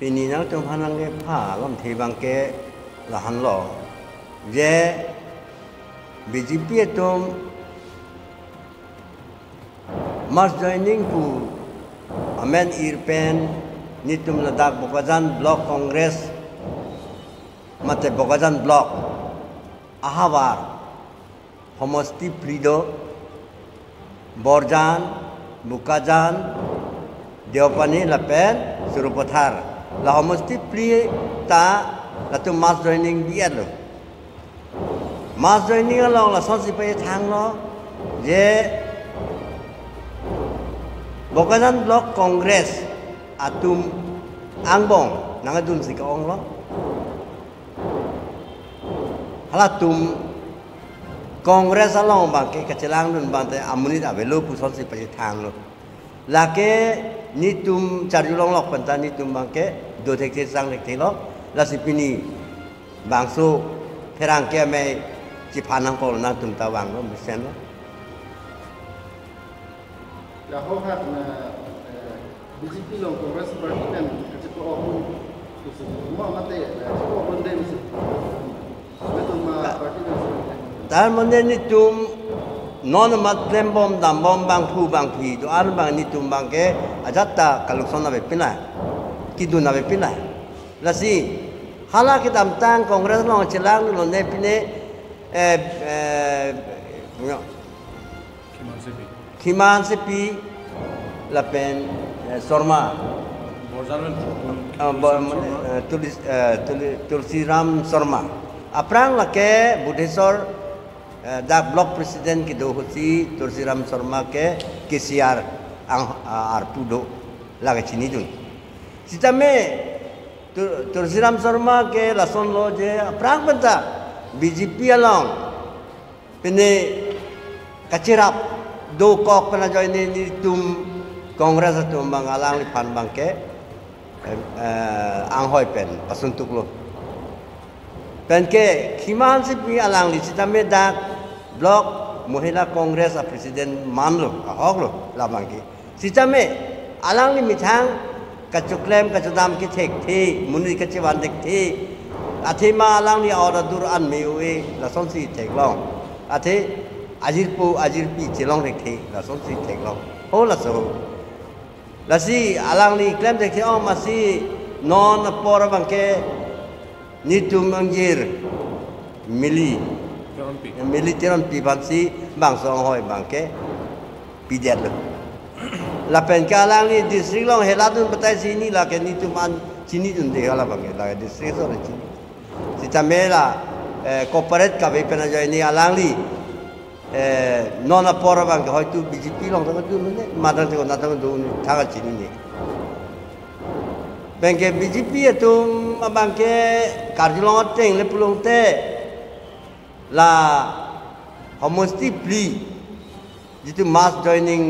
Pini nang tum hanang ke pha lom thi bang ke lahan lo je BJP tum mass joining pu amen irpen nitum Ladakh Bokajan block Congress mate Bokajan block ahawar homosti prido Borjan Bokajan Deopani lapen Surupathar la homosti pri ta la tum mass joining biat lo mass joining along la sonsi pe thang lo je Bokajan block Congress atum angbong nangadun si kaong lo halatum Congress along bang ke kachelang dun bang te amunit avelo puson si pe thang lo la ke nitum charjulong lok panta nitum bang ke do thek the sang thek the lo la si pini bang su pherang ke me chi phanang ko na tum ta wang lo misen lo la ho hat na BJP long Congress party men kache ko opun ma mate ko opun de tar mane nitum non matlem bom dam bom bang phu bang phi do an bang nitum bang ke ajatta kalukson na be pina kidu na be pina lasi hala ke dam tang Congress long chelang lo ne pine khiman se pi la pen Sharma Tulsi Ram Sharma aprang lake Budheswar dak block president ki do hosi Tulsi Ram Sharma ke KCR ang arpudo lage chini dun sitame Tulsi Ram Sharma ke lason lo je aprang banta BJP along pene kachirap do kok pena join ni tum Congress atum bang alang li phan bang ke ang hoi pen pasuntuk lo pen ke khiman si pi alang li sitame dak block Mohila Congress a president man lo a hok lo la bang ki sitame alang li mithang kachuklem kachudam ki thek thi muni kachiwan dek thi athe ma alang li order dur an me we la son si thek long athe ajir pu ajir pi chelong dek thi la son si thek long ho la so la si alang li klem dek thi om ma si non por bang ke nitum angjir mili mili tiron pi ban si bang song hoi bang ke pi det lo la pen ka alang li district long heladun patai sini la ke nitum an chini dun de la bang ke la district so chini si tamela corporate ka be pena join ni alang li non por bang ke hoi tu BJP long ta tu ne madang te na ta du tha ka chini ni bangke BJP atum bangke karjulong teng le pulong te la homosti pli jitu mass joining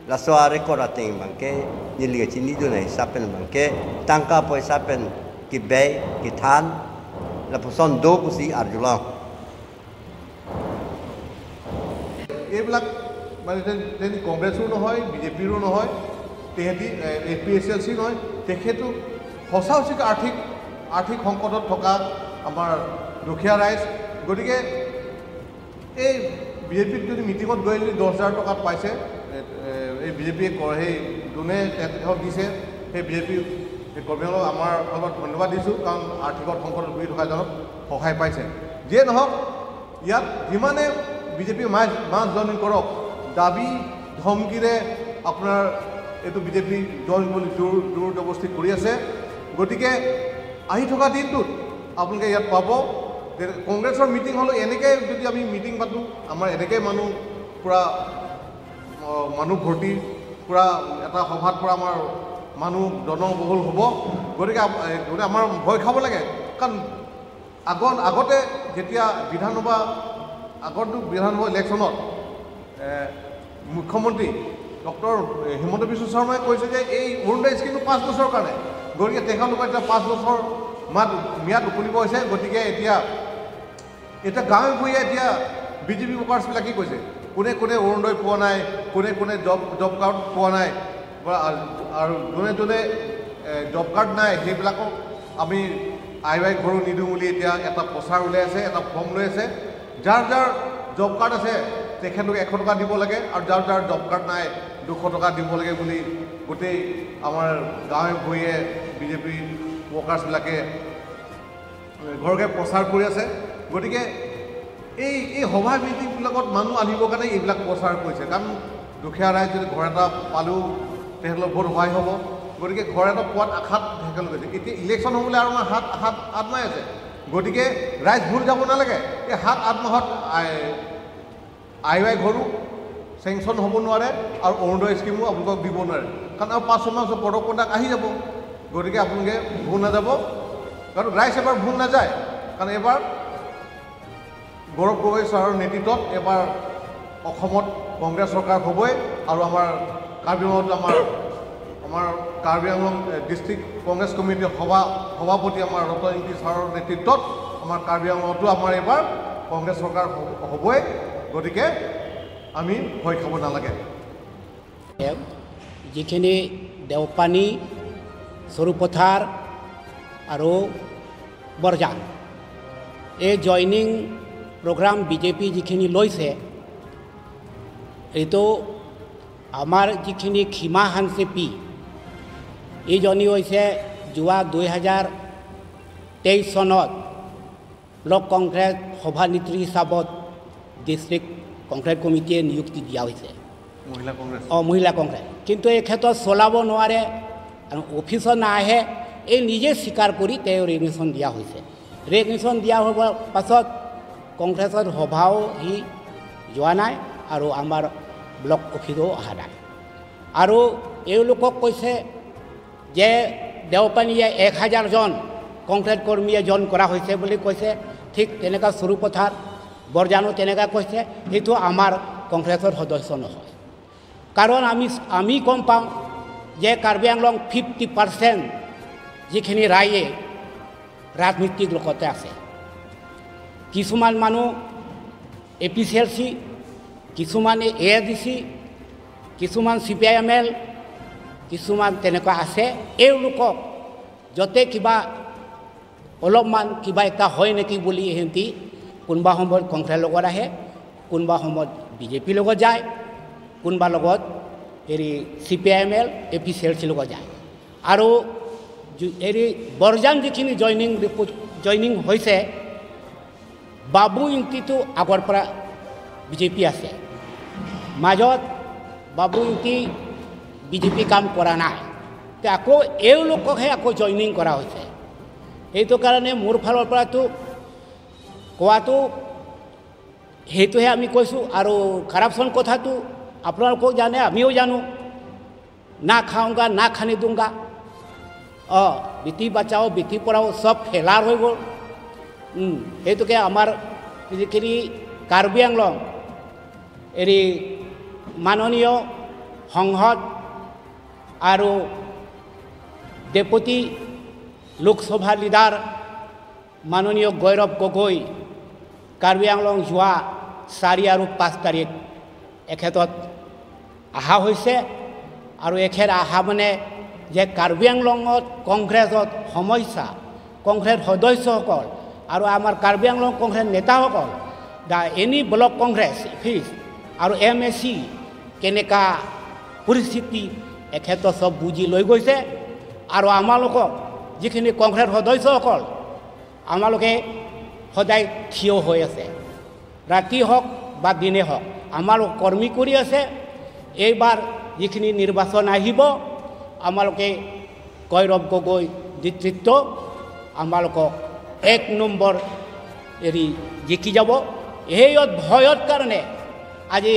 la soare kora teng bangke nili chini du nai sapen bangke tangka poisa pen ki be ki than la poson do kusi arjulong এইবিলাক মানে কংগ্ৰেছো নহয় বিজেপিৰো নহয় তেহেঁতি A P S L C নহয় তেখেতো সঁচা সঁচিকৈ আৰ্থিক আৰ্থিক সংকটত থকা আমাৰ দুখীয়া ৰাইজ। গতিকে এই বিজেপিত যদি মিটিঙত গৈ যদি 10,000 টকা পাইছে এই বিজেপিয়ে সেই যোনে তেখেতক দিছে সেই বিজেপি কৰ্মীসকলক আমাৰ ফালৰ ধন্যবাদ দিছোঁ, কাৰণ আৰ্থিকত সংকটত ভুগি থকা এজনক সহায় পাইছে। যিয়ে নহওক ইয়াত যিমানে বিজেপি মাছ জইন কৰক দাবী ধমকিৰে আপোনাৰ এইটো বিজেপি জইন বুলি জোৰ জোৰ জবস্তি কৰি আছে। গতিকে আহি থকা দিনটোত আপোনালোকে ইয়াত পাব কংগ্ৰেছৰ মিটিং হ'লেও এনেকৈ যদি আমি মিটিং পাতোঁ আমাৰ এনেকৈ মানুহ পূৰা মানুহ ভৰ্তি পূৰা এটা সভাত পূৰা আমাৰ মানুহ জনবহুল হ'ব। গতিকে গতিকে আমাৰ ভয় খাব লাগে, কাৰণ আগতে যেতিয়া বিধানসভা আগৰটো বিধানসভা ইলেকশ্যনত মুখ্যমন্ত্ৰী ডক্টৰ হিমন্ত বিশ্ব শৰ্মাই কৈছে যে এই অৰুণোদয় স্কীমটো 5 বছৰৰ কাৰণে, গতিকে তেখেতলোকৰ এতিয়া 5 বছৰ ম্যাদ উকলিব হৈছে। গতিকে এতিয়া এতিয়া গাঁৱে ভূঞে এতিয়া বিজেপি ৱৰ্কাৰ্ছবিলাকে কৈছে কোনে কোনে অৰুণোদয় পোৱা নাই, কোনে কোনে জব কাৰ্ড পোৱা নাই, আৰু যোনে যোনে জব কাৰ্ড নাই সেইবিলাকক আমি I Y ঘৰো নিদিওঁ বুলি এতিয়া এটা প্ৰচাৰ উলিয়াই আছে, এটা ফৰ্ম লৈ আছে। যাৰ যাৰ জব কাৰ্ড আছে তেখেতলোকে 100 টকা দিব লাগে আৰু যাৰ যাৰ জব কাৰ্ড নাই 200 টকা দিব লাগে বুলি গোটেই আমাৰ গাঁৱে ভূঞে বিজেপি ৱৰ্কাৰ্ছবিলাকে ঘৰকে প্ৰচাৰ কৰি আছে। গতিকে এই এই সভা মিটিংবিলাকত মানুহ আনিবৰ কাৰণে এইবিলাক প্ৰচাৰ কৰিছে, কাৰণ দুখীয়া ৰাইজ যদি ঘৰ এটা পালেও তেখেতলোক বহুত সহায় হ'ব। গতিকে ঘৰ এটা পোৱাত আশাত তেখেতলোকে এতিয়া ইলেকশ্যন হ'বলৈ আৰু আমাৰ 7-8 মাহ আছে, গতিকে ৰাইজ ভুল যাব নালাগে। এই 7-8 মাহত I Y ঘৰো চেংচন হ'ব নোৱাৰে আৰু অৰুণোদয় স্কীমো আপোনালোকক দিব নোৱাৰে, কাৰণ আৰু 5-6 মাহ পিছত পদক কণ্টাক্ট আহি যাব। গতিকে আপোনালোকে ভুল নাযাব, কাৰণ ৰাইজ এবাৰ ভুল নাযায়, কাৰণ এইবাৰ গৌৰৱ গগৈ ছাৰৰ নেতৃত্বত এবাৰ অসমত কংগ্ৰেছ চৰকাৰ হ'বই আৰু আমাৰ কাৰ্বি আংলঙত আমাৰ কাৰ্বি আংলং ডিষ্ট্ৰিক্ট কংগ্ৰেছ কমিটিৰ সভাপতি আমাৰ ৰতন ইংতি ছাৰৰ নেতৃত্বত আমাৰ কাৰ্বি আংলঙতো আমাৰ এইবাৰ কংগ্ৰেছ চৰকাৰ হ'বই। গতিকে আমি ভয় খাব নালাগে। যিখিনি দেওপানী, সৰুপথাৰ আৰু বৰজান এই জইনিং প্ৰগ্ৰাম বিজেপি যিখিনি লৈছে, এইটো আমাৰ যিখিনি সীমা হানচেপি এইজনী হৈছে যোৱা 2023 চনত ব্লক কংগ্ৰেছ সভানেত্ৰী হিচাপত ডিষ্ট্ৰিক্ট কংগ্ৰেছ কমিটিয়ে নিযুক্তি দিয়া হৈছে মহিলা কংগ্ৰেছ, কিন্তু এই ক্ষেত্ৰত চলাব নোৱাৰে আৰু অফিচত নাহে, এই নিজে স্বীকাৰ কৰি তেওঁ ৰেগনেশ্যন দিয়া হৈছে। ৰেগনেশ্যন দিয়া হোৱাৰ পাছত কংগ্ৰেছৰ সভাও সি যোৱা নাই আৰু আমাৰ ব্লক অফিচো অহা নাই। আৰু এওঁলোকক কৈছে যে দেওপানীয়ে 1000 জন কংগ্ৰেছ কৰ্মীয়ে জইন কৰা হৈছে বুলি কৈছে, ঠিক তেনেকুৱা সৰুপথাৰ বৰজানো তেনেকুৱা কৈছে। সেইটো আমাৰ কংগ্ৰেছৰ সদস্য নহয়, কাৰণ আমি গম পাওঁ যে কাৰ্বি আংলং 50% যিখিনি ৰাইজে ৰাজনীতিক লগতে আছে। কিছুমান মানুহ A P C L C, কিছুমানে এ ডি চি, কিছুমান C P I M L, কিছুমান তেনেকুৱা আছে। এওঁলোকক য'তে কিবা অলপমান কিবা এটা হয় নেকি বুলি সিহঁতি কোনোবা সময়ত কংগ্ৰেছৰ লগত আহে, কোনোবা সময়ত বিজেপিৰ লগত যায়, কোনোবা লগত হেৰি C P I M L, A P C L চিৰ লগত যায়। আৰু হেৰি বৰজান যিখিনি জইনিং হৈছে, বাবু ইংতিটো আগৰ পৰা বিজেপি আছে, মাজত বাবু ইংতি বিজেপি কাম কৰা নাই, আকৌ এওঁলোককহে আকৌ জইনিং কৰা হৈছে। সেইটো কাৰণে মোৰ ফালৰ পৰাতো কোৱাটো সেইটোহে আমি কৈছোঁ। আৰু কাৰাপশ্যন কথাটো আপোনালোকেও জানে, আমিও জানো, না খাওঁগা না খানি দুংগা, বেটি বাচাও বেটি পঢ়াও চব ফেলাৰ হৈ গ'ল। সেইটোকে আমাৰ যিখিনি কাৰ্বি আংলং হেৰি মাননীয় সংসদ আৰু ডেপুটি লোকসভা লিডাৰ মাননীয় গৌৰৱ গগৈ কাৰ্বি আংলং যোৱা 4 আৰু 5 তাৰিখ এখেতত অহা হৈছে। আৰু এখেত অহা মানে যে কাৰ্বি আংলঙত কংগ্ৰেছত সমস্যা, কংগ্ৰেছ সদস্যসকল আৰু আমাৰ কাৰ্বি আংলং কংগ্ৰেছ নেতাসকল, the any block Congress fees আৰু এম এ চি কেনেকুৱা পৰিস্থিতি এখেত চব বুজি লৈ গৈছে। আৰু আমালোকক যিখিনি কংগ্ৰেছ সদস্যসকল আমালোকে সদায় থিয় হৈ আছে, ৰাতি হওক বা দিনে হওক আমালোক কৰ্মী কৰি আছে। এইবাৰ যিখিনি নিৰ্বাচন আহিব আমালোকে গৌৰৱ গগৈ নেতৃত্ব আমালোকক 1 নম্বৰ হেৰি জিকি যাব। সেই ভয়ত কাৰণে আজি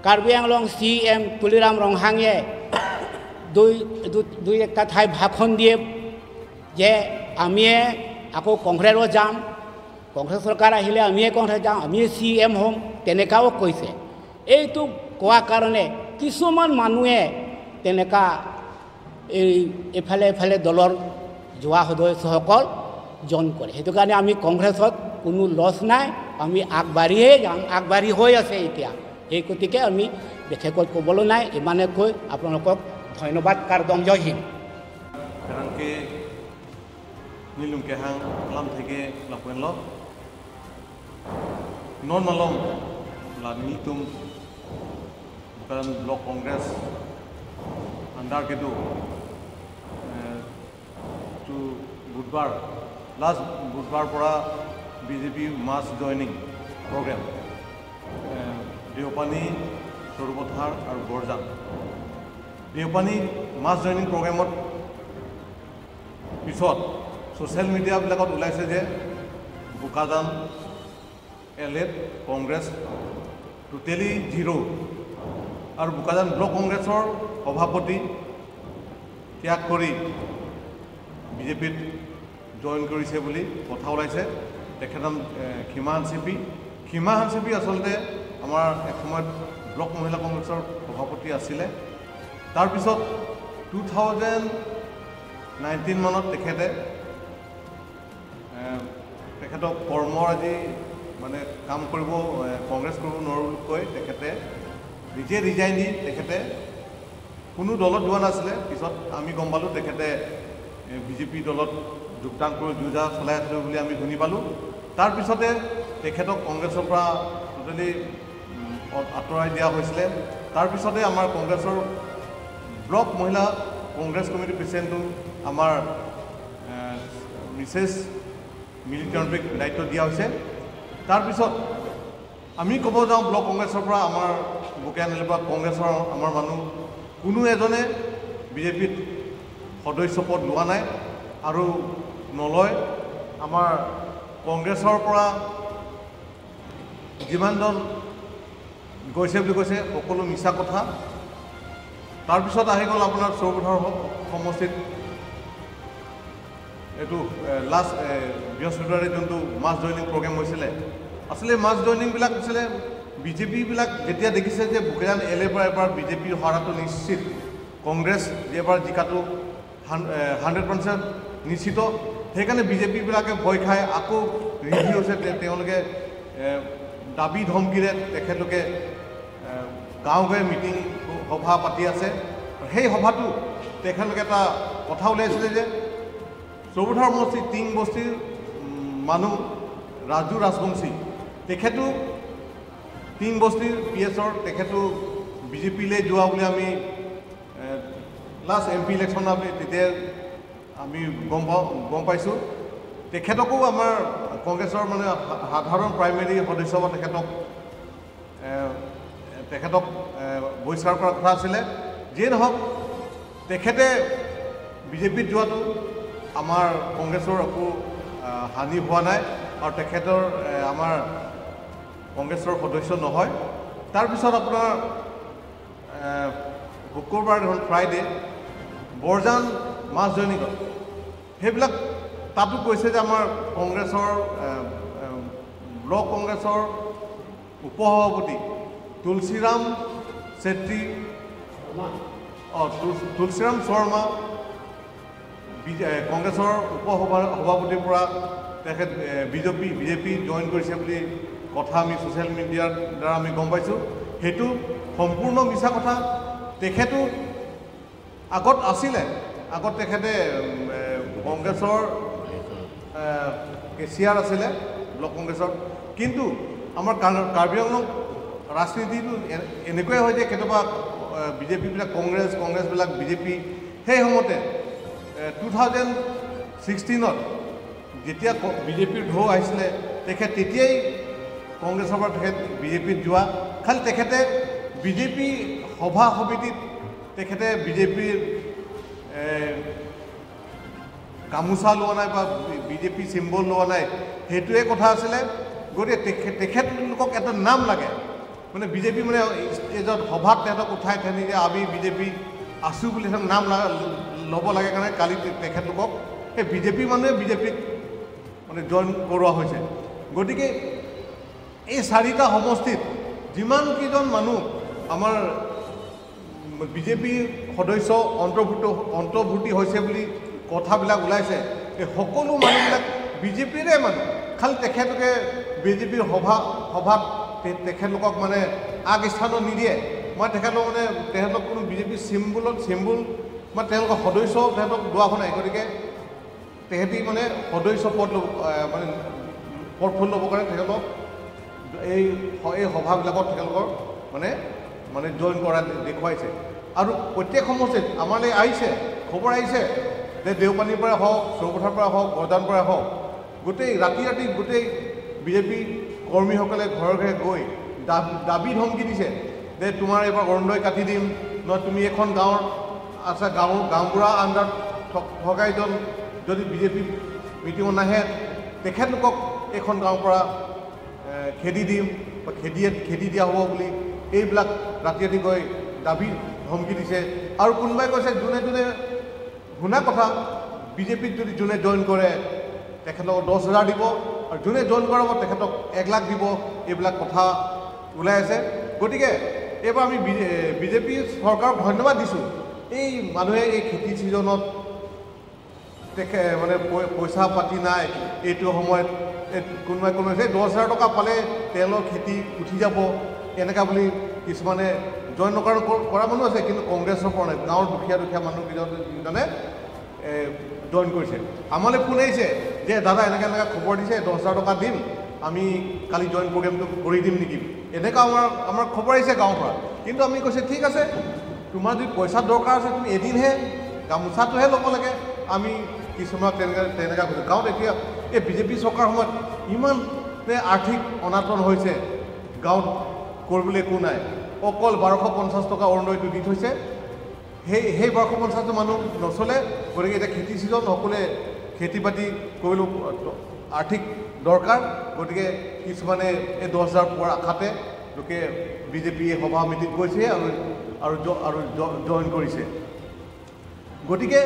কাৰ্বি আংলং চি এম তুলিৰাম ৰংহাঙে দুই একটা ঠাই ভাষণ দিয়ে যে আমিয়ে আকৌ কংগ্ৰেছত যাম, কংগ্ৰেছ চৰকাৰ আহিলে আমিয়ে কংগ্ৰেছ যাম, আমিয়ে চি এম হ'ম, তেনেকুৱাও কৈছে। এইটো কোৱা কাৰণে কিছুমান মানুহে তেনেকুৱা এই এফালে এফালে দলৰ যোৱা সদস্যসকল জইন কৰে। সেইটো কাৰণে আমি কংগ্ৰেছত কোনো লছ নাই, আমি আগবাঢ়িয়ে যাম, আগবাঢ়ি হৈ আছে এতিয়া। সেই গতিকে আমি বিশেষকৈ ক'বলৈ নাই, ইমানে কৈ আপোনালোকক ধন্যবাদ। কাৰদম জয় Hind. Karangke nilung kehang lam theke lapen lo non malong la nitum Bokajan block Congress under kedu to বুধবাৰ লাষ্ট বুধবাৰ পৰা BJP mass joining programme Deopani Sarupathar আৰু বৰজান দেওপানী মাছ জইনিং প্ৰগ্ৰেমত পিছত ছ'চিয়েল মিডিয়াবিলাকত ওলাইছে যে বোকাজান এল এত কংগ্ৰেছ টোটেলি জিৰ' আৰু বোকাজান ব্লক কংগ্ৰেছৰ সভাপতি ত্যাগ কৰি বিজেপিত জইন কৰিছে বুলি কথা ওলাইছে। তেখেতৰ নাম সীমা হানচেপি। সীমা হানচেপি আচলতে আমাৰ এসময়ত ব্লক মহিলা কংগ্ৰেছৰ সভাপতি আছিলে। তাৰপিছত 2019 মানত তেখেতে তেখেতক কৰ্মৰাজি মানে কাম কৰিব কংগ্ৰেছ কৰিব নোৱাৰোঁ বুলি কৈ তেখেতে নিজে ৰিজাইন দি তেখেতে কোনো দলত যোৱা নাছিলে। পিছত আমি গম পালোঁ তেখেতে বিজেপি দলত যোগদান কৰি যুঁজা চলাই আছিলে বুলি আমি শুনি পালোঁ। তাৰপিছতে তেখেতক কংগ্ৰেছৰ পৰা টোটেলি আঁতৰাই দিয়া হৈছিলে। তাৰপিছতে আমাৰ কংগ্ৰেছৰ ব্লক মহিলা কংগ্ৰেছ কমিটিৰ প্ৰেচিডেণ্টটো আমাৰ মিছেছ মিলি টেৰণপিক দায়িত্ব দিয়া হৈছে। তাৰপিছত আমি ক'ব যাওঁ ব্লক কংগ্ৰেছৰ পৰা আমাৰ বোকাজানৰ পৰা কংগ্ৰেছৰ আমাৰ মানুহ কোনো এজনে বিজেপিত সদস্য পদ লোৱা নাই আৰু নলয়। আমাৰ কংগ্ৰেছৰ পৰা যিমানজন গৈছে বুলি কৈছে সকলো মিছা কথা। তাৰপিছত আহি গ'ল আপোনাৰ সৰুপথাৰ সমষ্টিত এইটো লাষ্ট বৃহস্পতিবাৰে যোনটো মাছ জইনিং প্ৰগ্ৰেম হৈছিলে, আচলতে মাছ জইনিংবিলাক হৈছিলে বিজেপিবিলাক যেতিয়া দেখিছে যে বোকাজান এল এৰ পৰা এবাৰ বিজেপিৰ হৰাটো নিশ্চিত, কংগ্ৰেছ এবাৰ জিকাটো 100% নিশ্চিত, সেইকাৰণে বিজেপিবিলাকে ভয় খাই আকৌ ৰিভিউ হৈছে। তেওঁলোকে দাবী ধমকিৰে তেখেতলোকে গাঁও গাঁৱে মিটিং সভা পাতি আছে। সেই সভাটো তেখেতলোকে এটা কথা উলিয়াইছিলে যে সৰুপথাৰ সমষ্টি টিং বস্তিৰ মানুহ ৰাজু ৰাজবংশী, তেখেতো টিং বস্তিৰ পি এছৰ, তেখেতো বিজেপিলৈ যোৱা বুলি আমি লাষ্ট এম পি ইলেকশ্যন আমি তেতিয়া আমি গম পাইছোঁ। তেখেতকো আমাৰ কংগ্ৰেছৰ মানে সাধাৰণ প্ৰাইমেৰী সদস্য বা তেখেতক বহিষ্কাৰ কৰাৰ কথা আছিলে। যিয়ে নহওক তেখেতে বিজেপিত যোৱাটো আমাৰ কংগ্ৰেছৰ একো হানি হোৱা নাই আৰু তেখেতৰ আমাৰ কংগ্ৰেছৰ সদস্য নহয়। তাৰপিছত আপোনাৰ শুক্ৰবাৰ হ'ল ফ্ৰাইডে বৰজান মাছ জইনিঙত সেইবিলাক তাতো কৈছে যে আমাৰ কংগ্ৰেছৰ ব্লক কংগ্ৰেছৰ উপসভাপতি তুলসীৰাম চেত্ৰী তুলসীৰাম শৰ্মা কংগ্ৰেছৰ উপ সভাপতিৰ পৰা তেখেত বিজেপি জইন কৰিছে বুলি কথা আমি ছ'চিয়েল মিডিয়াৰ দ্বাৰা আমি গম পাইছোঁ। সেইটো সম্পূৰ্ণ মিছা কথা। তেখেতো আগত আছিলে, আগত তেখেতে কংগ্ৰেছৰ কেচিয়াৰ আছিলে ব্লক কংগ্ৰেছৰ। কিন্তু আমাৰ কাৰ্বি আংলং ৰাজনীতিটো এনেকুৱাই হয় যে কেতিয়াবা বিজেপিবিলাক কংগ্ৰেছ, কংগ্ৰেছবিলাক বিজেপি। সেই সময়তে 2016ত যেতিয়া বিজেপিৰ ঢৌ আহিছিলে তেখেত তেতিয়াই কংগ্ৰেছৰ পৰা তেখেত বিজেপিত যোৱা, খালি তেখেতে বিজেপি সভা সমিতিত তেখেতে বিজেপিৰ গামোচা লোৱা নাই বা বিজেপি চিম্বল লোৱা নাই, সেইটোৱে কথা আছিলে। গতিকে তেখেতলোকক এটা নাম লাগে, মানে বিজেপি মানে ষ্টেজত সভাত তেখেতক উঠাই থৈ যে আমি বিজেপি আছোঁ বুলি তেখেতক নাম ল'ব লাগে কাৰণে কালি তেখেতলোকক সেই বিজেপি মানুহে বিজেপিক মানে জইন কৰোৱা হৈছে। গতিকে এই চাৰিটা সমষ্টিত যিমানকেইজন মানুহ আমাৰ বিজেপিৰ সদস্য অন্তৰ্ভুক্তি হৈছে বুলি কথাবিলাক ওলাইছে, এই সকলো মানুহবিলাক বিজেপিৰে মানুহ, খালি তেখেতলোকে বিজেপিৰ সভাত তেখেতলোকক মানে আগস্থানত নিদিয়ে। মই তেখেতলোক মানে তেখেতলোক কোনো বিজেপিৰ চিম্বল মানে তেওঁলোকৰ সদস্য তেহেঁতক লোৱা হোৱা নাই। গতিকে তেহেঁতি মানে সদস্য পদ ল'ব, মানে পদফুল ল'বৰ কাৰণে তেখেতক এই সভাবিলাকত তেওঁলোকৰ মানে মানে জইন কৰা দেখুৱাইছে। আৰু প্ৰত্যেক সমষ্টিত আমালৈ আহিছে, খবৰ আহিছে যে দেওপানীৰ পৰা হওক, চৌপথাৰ পৰা হওক, গৰদান পৰা হওক, গোটেই ৰাতি ৰাতি গোটেই বিজেপি কৰ্মীসকলে ঘৰে ঘৰে গৈ দাবী ধমকি দিছে যে তোমাৰ এইবাৰ অৰুণোদয় কাটি দিম, নহয় তুমি এখন গাঁৱৰ আচ্ছা গাঁওবুঢ়া আণ্ডাৰত থকা এজন যদি বিজেপি মিটিঙত নাহে তেখেতলোকক এইখন গাঁৱৰ পৰা খেদি দিম বা খেদি দিয়া হ'ব বুলি এইবিলাক ৰাতি ৰাতি গৈ দাবী ধমকি দিছে। আৰু কোনোবাই কৈছে যোনে যোনে শুনা কথা, বিজেপিত যদি যোনে জইন কৰে তেখেতলোকক 10,000 দিব আৰু যোনে জইন কৰাব তেখেতক 1 লাখ দিব, এইবিলাক কথা ওলাই আছে। গতিকে এইবাৰ আমি বিজেপি চৰকাৰক ধন্যবাদ দিছোঁ। এই মানুহে এই খেতি ছিজনত মানে পইচা পাতি নাই, এইটো সময়ত কোনোবাই কোনোবাই সেই 10,000 টকা পালে তেওঁলোকৰ খেতি উঠি যাব এনেকুৱা বুলি কিছুমানে জইন নকৰা কৰা মানুহ আছে, কিন্তু কংগ্ৰেছৰ পৰা নাই, গাঁৱৰ দুখীয়া দুখীয়া মানুহকেইজনে জইন কৰিছে। আমালৈ ফোন আহিছে যে দাদা এনেকুৱা এনেকুৱা খবৰ দিছে, 10,000 টকা দিম, আমি কালি জইন প্ৰগ্ৰেমটো কৰি দিম নেকি, এনেকুৱা আমাৰ খবৰ আহিছে গাঁৱৰ পৰা। কিন্তু আমি কৈছে ঠিক আছে, তোমাৰ যদি পইচা দৰকাৰ আছে তুমি এদিনহে গামোচাটোহে ল'ব লাগে। আমি কিছুমানক তেনেকুৱা কৈছোঁ। গাঁৱত এতিয়া এই বিজেপি চৰকাৰৰ সময়ত ইমান আৰ্থিক অনাটন হৈছে, গাঁৱত কৰিবলৈ একো নাই, অকল 1250 টকা অৰুণোদয়টো দি থৈছে, সেই 1250 মানুহ নচলে। গতিকে এতিয়া খেতি ছিজন, সকলোৱে খেতি বাতি কৰিবলৈ আৰ্থিক দৰকাৰ, গতিকে কিছুমানে এই 10,000 পোৱাৰ আশাতে লোকে বিজেপি সভা সমিতিত গৈছে আৰু আৰু আৰু জইন কৰিছে। গতিকে